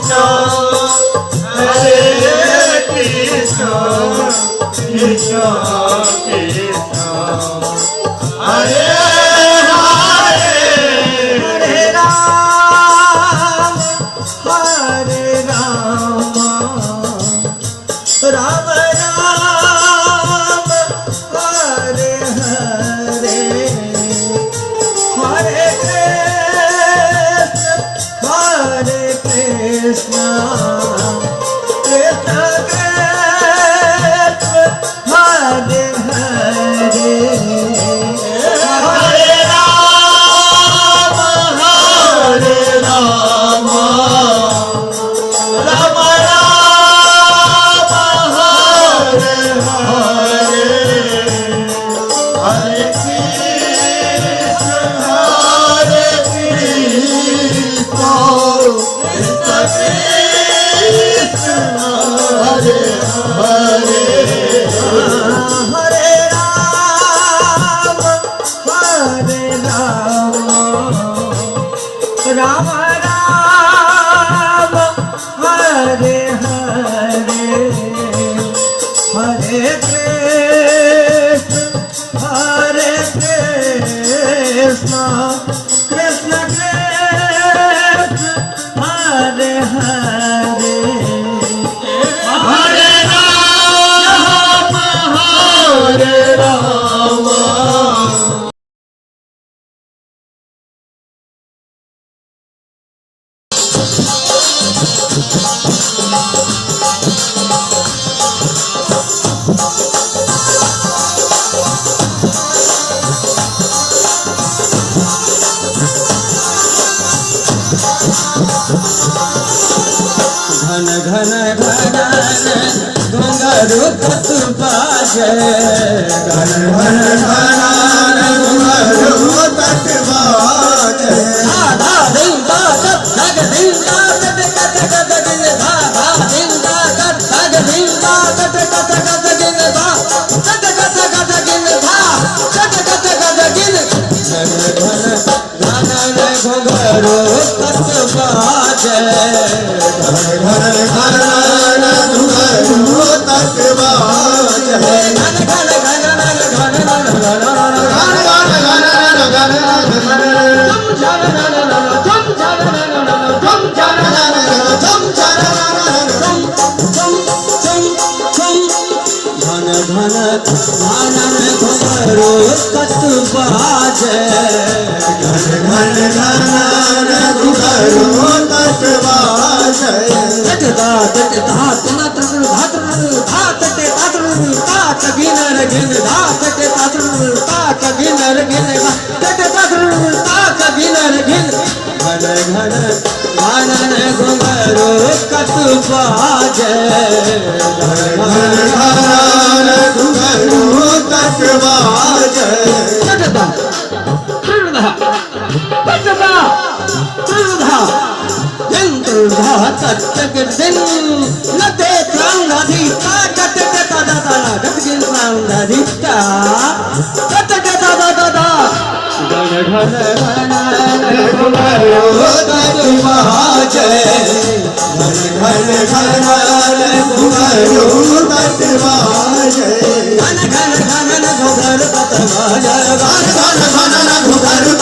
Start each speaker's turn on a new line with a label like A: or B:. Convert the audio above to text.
A: Krishna Hare Krishna Krishna Krishna Hare Hare
B: Hare Ram Hare Ram Ram Ram Hare Hare Hare Krishna Hare Krishna Krishna Krishna Hare Hare
A: Hare Ram Hare Ram Ram Ram Hare Hare Hare Krishna Hare Krishna Krishna Krishna Hare Hare
B: Hare Ram Hare Ram Ram Ram Hare Hare Hare Krishna Hare Krishna Krishna Krishna Hare Hare
A: Hare Ram Hare Ram.
C: घन घन घन घुंघरू कत बाजे घन
A: घन घन घुंघरू तट बाजे
C: धा धा धिं धा धक धक धिं धा तट कत कत गिन धा धा धिं धा कत धक धिं धा तट कत कत गिन धा तट कत कत गिन धा तट कत कत गिन घन घन घन घुंघरू कत बाजे
A: घन घन घन घुंघरू तट बाजे
C: घन घन घन घन घन घन घन
A: घन घन घन घन घन
C: तुम जान तुम जान
A: घन
C: तुम तुम तुम तुम घन घन घन घुंघरू कत बाजे
A: घन घन घुंघरू तट बाजे
C: तट दा तट धा तना तट धा धा तट ता ता तगिन गिन धा तट ता ता तगिन गिन तट ता ता तगिन गिन घन घन घन घुंघरू कत बाजे
A: घन घन घुंघरू तट बाजे
C: तट दा तट दा तट दा तट धा दिन धा तट दिन लते त्रांगाधी ता कट ता ता ता ता गट गिन त्रांगाधी ता कट ता ता ता ता घन घन घन
A: घुंघरू तट बाजे घन घन घन घुंघरू तट बाजे
C: घन घन घन घुंघरू कत बाजे
A: घन घन घन घुंघरू